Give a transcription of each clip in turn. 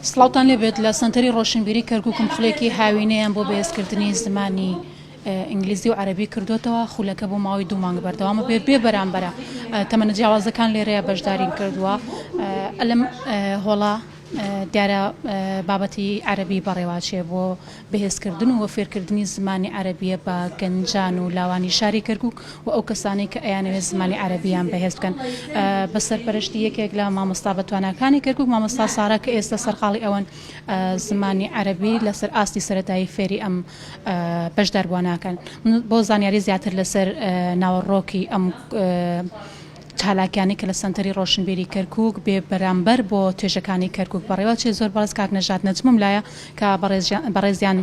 سڵاوتان لێبێت لە سەنتەری ڕۆشنبیری کەرکوکم خولێکی هاوینەیان بۆ بەهێزکردنی زمانی ئینگلیزی و عەرەبی کردوتەوە خولەکە بۆ ماوەی دوو مانگ بەردەوامە بێت بێ بەرامبەرە تەمەنە جیاوازەکان لێرەیە بەشدارین کردووە ئەلم هۆڵا دیارە بابەتی عەرەبی بەڕێواچێ بۆ بەهێزکردن و فێرکردنی زمانی عەرەبییە بە گەنجان و لاوانی شاری کەرکوک و ئەو کەسانەی کە ئەیانەوێت زمانی عەرەبییان بەهێز بکەن بە سەرپەرشتی یەکێک لە مامۆستا بەتواناکانی کەرکوک مامۆستا سارا کە ئێستا سەرقاڵی ئەوەن زمانی عەرەبی لەسەر ئاستی سەرەتایی فێری ئەم بەشداربووانەکەن بۆ زانیاری زیاتر لەسەر ناوەڕۆکی ئەم چالاکیانەی کە لە سەنتەری ڕۆشنبیری کەرکوک بێ بەرامبەر بۆ توێژەکانی کەرکوک بەڕێوە چێت زۆر بەڕێز کاک نەژاد نەجمم لایە کە بەڕێزیان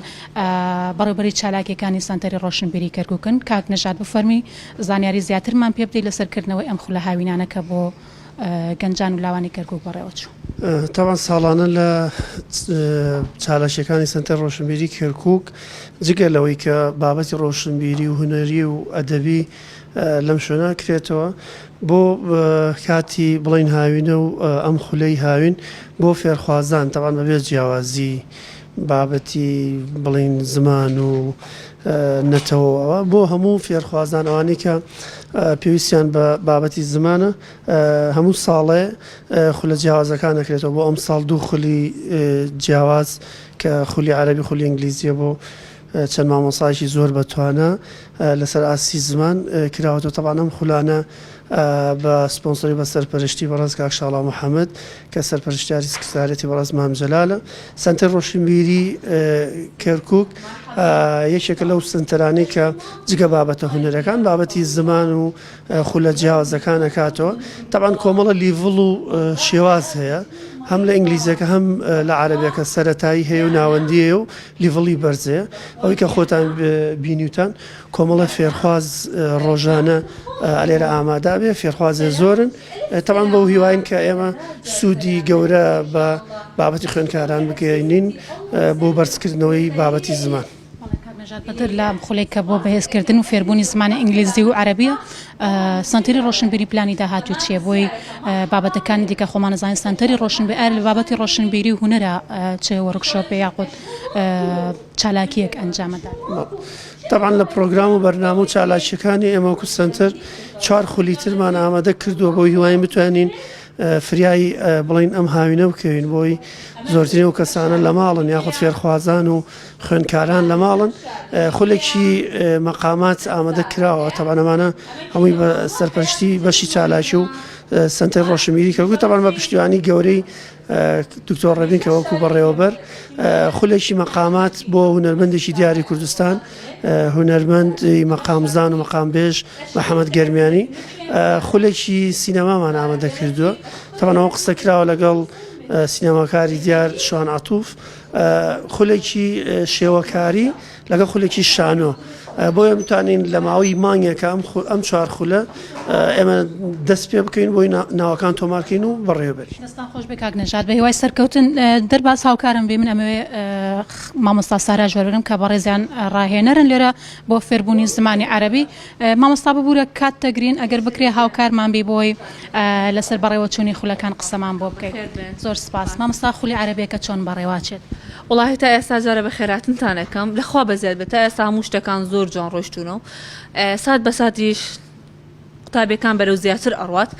بەڕێوبەری چالاکیەکانی سەنتەری ڕۆشنبیری کەرکوکن کاک نەژاد بفەرمی زانیاری زیاترمان پێ بدەیت لەسەر کردنەوەی ئەم خولە هاوینانە کە بۆ گەنجان و لاوانی کەرکوک بەڕێوە چوو. تەبعەن ساڵانە لە چالاکیەکانی سەنتەری ڕۆشنبیری کەرکوک جگە لەوەی کە بابەتی ڕۆشنبیری و هونەری و ئەدەبی لەم شوێنە کرێتەوە بۆ کاتی بڵین هاوینە و ئەم خولەی هاوین بۆ فێرخوازان تەبان بەبێ جیاوازی بابەتی بڵین زمان و نەتەوەوە بۆ هەموو فێرخوازان ئەوانەی کە پێویستیان بە بابەتی زمانە هەموو ساڵێ خولە جیاوازەکان دەکرێتەوە بۆ ئەم ساڵ دوو خولی جیاواز کە خولی عەربی خولی ئینگلیزیە بۆ چەند مامۆستایەکی زۆر بەتوانا لەسەر ئاستی زمان کراوەتەوە، تەبعەن ئەم خولانە بە سپۆنسۆری بە سەرپەرشتی بەڕێز کاک شاڵاو محەمەد کە سەرپەرشتیاری سکرتاریەتی بەڕێز مام جەلالە. سەنتەری ڕۆشنبیری کەرکوک یەکێکە لەو سەنتەرانەی کە جگە بابەتە هونەرەکان بابەتی زمان و خولە جیاوازەکان ئەکاتەوە تەبعەن کۆمەڵە level و شێواز هەیە هەم لە ئینگلیزیەکە هەم لە عەرەبیەکە سەرەتایی هەیە و ناوەندی هەیە و level ی بەرز هەیە ئەوەی کە خۆتان بینیوتان کۆمەڵە فێرخواز ڕۆژانە ئەلێرە ئامادە بێ فێرخوازێ زۆرن تەبعەن بەو هیواین کە ئێمە سوودی گەورە بە بابەتی خوێندکاران بگەینین بۆ بەرزکردنەوەی بابەتی زمان. بەڵێ کاک نەژاد بەدەر لە ئەم خولەی کە بۆ بەهێزکردن و فێربوونی زمانی ئینگلیزی و عەرەبیە سەنتەری ڕۆشنبیری پلانی داهاتوو چییە بۆی بابەتەکانی دیکە خۆمان ئەزانین سەنتەری ڕۆشنبیری ئایا لە بابەتی ڕۆشنبیری و هونەرە چ workshop ێ یاخود چالاکییەک ئەنجامەدات؟ تەبعەن لە پرۆگرام و بەرنامە و چالاکیەکانی ئێمە وەکو سەنتەر چوار خولی ترمان ئامادە کردووە بۆ هیواین بتوانین فریای بڵین ئەم هاوینە بکەوین بۆی زۆرترین ئەو کەسانە لە ماڵن یاخود فێرخوازان و خوێندکاران لە ماڵن خولێکی مەقامات ئامادە کراوە تەبعەن ئەمانە هەمووی بە سەرپەرشتی بەشی چالاکی و سەنتەر ڕۆشنبیری کەرکوک تەبعەن بە پشتیوانی گەورەی دکتۆر ڕێبین کە وەکو بەڕێوەبەر خولێکی مەقامات بۆ هونەرمەندێکی دیاری کوردستان هونەرمەند مەقامزان و مەقامبێژ محەممەد گەرمیانی خولێکی سینەمامان ئامادە کردووە تەبعەن ئەوە قسە کراوە لەگەڵ سینەماکاری دیار شوان عتوف خولێکی شێوەکاری لەگەڵ خولێکی شانۆ بۆیە بتوانین لە ماوەی مانگێکە ئەم ئەم چوار خولە ئێمە دەست پێ بکەین بۆی ناوەکان تۆمارکەین و بەڕێوەبەری. دەستان خۆش بێ کاک نەژاد بە هیوای سەرکەوتن دەرباز هاوکارم بێ من ئەمەوێ مامۆستا ساراش وەربگرم کە بەڕێزیان ڕاهێنەرن لێرە بۆ فێربوونی زمانی عەرەبی مامۆستا ببورە کات دەگرین ئەگەر بکرێ هاوکارمان بی بۆی لەسەر بەڕێوەچوونی خولەکان قسەمان بۆ بکەیت زۆر سپاس مامۆستا خولی عەرەبیەکە چۆن بەڕێواچێت؟ وەڵاهی تا ئێستا جارە بەخێراتنتان ئەکەم لەخوا بەزیاد بێت تا ئێستا هەموو شتەکان زۆر جوان ڕۆیشتوونە و سات بە ساتیش قوتابیەکان بەرەو زیاتر ئەڕوات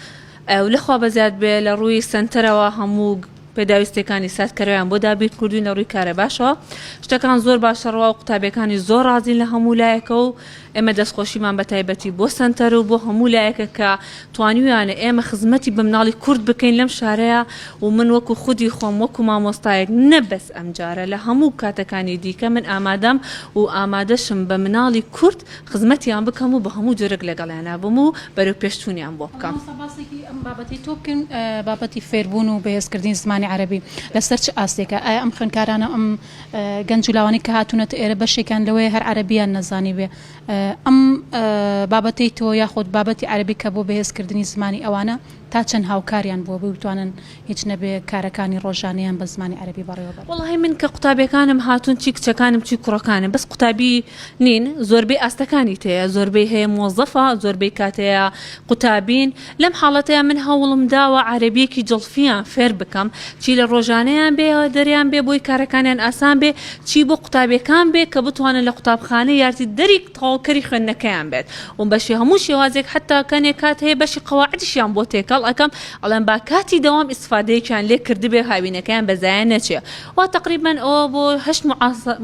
و لەخوا بەزیاد بێ لە ڕووی سەنتەرەوە هەموو پێداویستیەکانی ساتکەرەوەیان بۆ دابین کردوین لە ڕووی کارەباشەوە شتەکان زۆر باشە ڕوا و قوتابیەکانی زۆر ڕازین لە هەموو لایەکە و ئێمە دەستخۆشیمان بە تایبەتی بۆ سەنتەر و بۆ هەموو لایەکە کە توانیویانە ئێمە خزمەتی بە مناڵی کورد بکەین لەم شارەیا و من وەکو خودی خۆم وەکو مامۆستایەک نە بەس ئەمجارە لە هەموو کاتەکانی دیکە من ئامادەم و ئامادەشم بە مناڵی کورد خزمەتیان بکەم و بە هەموو جۆرێک لەگەڵیانا بم و بەرەو پێشچوونیان بۆ بکەم. مامۆستا باسێکی ئەم بابەتەی تۆ بکەین بابەتی فێربوون و بەهێزکردنی زمانی عەرەبی لەسەر چ ئاستێکە؟ ئایا ئەم خوێندکارانە ئەم گەنج و لاوانەی کە هاتوونەتە ئێرە بەشێکیان لەوەیە هەر عەرەبیان نەزانیبێ ئەم بابەتەی تۆ یاخود بابەتی عەرەبی کە بۆ بەهێزکردنی زمانی ئەوانە. تا چەند هاوکاریان بووە بۆی بتوانن هیچ نەبێ کارەکانی ڕۆژانەیان بە زمانی عەرەبی بەڕێوە بەرن؟ وەڵاهی من کە قوتابیەکانم هاتوون چی کچەکانم چی کوڕەکانم بەس قوتابی نین زۆربەی ئاستەکانی تێیە زۆربەی هەیە مۆزەفە زۆربەی کات هەیە قوتابین لەم حاڵەتەیا من هەوڵم داوە عەرەبیەکی جڵفیان فێر بکەم چی لە ڕۆژانەیان بێ دەریان بێ بۆی کارەکانیان ئاسان بێ چی بۆ قوتابیەکان بێ کە بتوانن لە قوتابخانە یارتیدەری تەواوکەری خوێندنەکەیان بێت و بەشی هەموو شێوازێک حەتا کەنێ کات هەیە بەشی قەواعدیشیان بۆ تێکەڵ ئەکەم ئەڵێم با کاتی دەوام ئیسفادەیەکیان لێ کردبێ هاوینەکەیان بە زایە نەچێ وا تەقریبەن ئەوە بۆ هەشت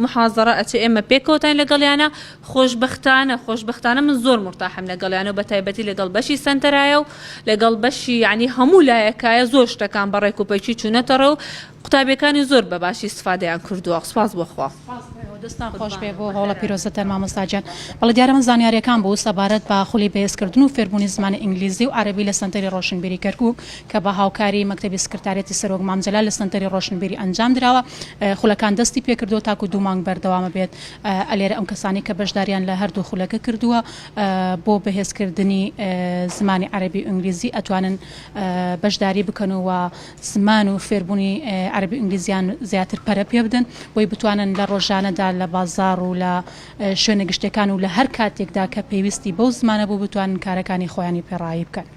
محازەرە ئەچێ ئێمە پێکەوەتاین لەگەڵیانا خۆشبەختانە خۆشبەختانە من زۆر مورتاحم لەگەڵیان و بەتایبەتی لەگەڵ بەشی سەنتەرایە و لەگەڵ بەشی یعنی هەموو لایەکایە زۆر شتەکان بە ڕێک و پێکی چوونەتە ڕێ و قوتابیەکانی زۆر بە باشی ئیستفادەیان کردووە سوپاس بۆ خوا. سوپاس بۆ ئێوە دەستتان خۆش بێ بۆ هەوڵە پیرۆزەتان مامۆستا گیان. بەڵێ دیارە من زانیاریەکان بوو سەبارەت بە خولی بەهێزکردن و فێربوونی زمانی ئینگلیزی و عەرەبی لە سەنتەری ڕۆشنبیری کەرکوک کە بە هاوکاری مەکتەبی سکرتاریەتی سەرۆک مام جەلال لە سەنتەری ڕۆشنبیری ئەنجام دراوە خولەکان دەستی پێکردووە تاکو دوو مانگ بەردەوامە بێت ئەلێرە ئەم کەسانەی کە بەشداریان لە هەردوو خولەکە کردووە بۆ بەهێزکردنی زمانی عەرەبی و ئینگلیزی ئەتوانن بەشداری بکەن و زمان و فێربوونی عەرەبی و ئینگلیزیان زیاتر پەرە پێ بدەن بۆی بتوانن لە ڕۆژانەدا لە بازاڕ و لە شوێنە گشتیەکان و لە هەر کاتێکدا کە پێویستی بەو زمانە بوو بتوانن کارەکانی خۆیانی پێ ڕایی بکەن.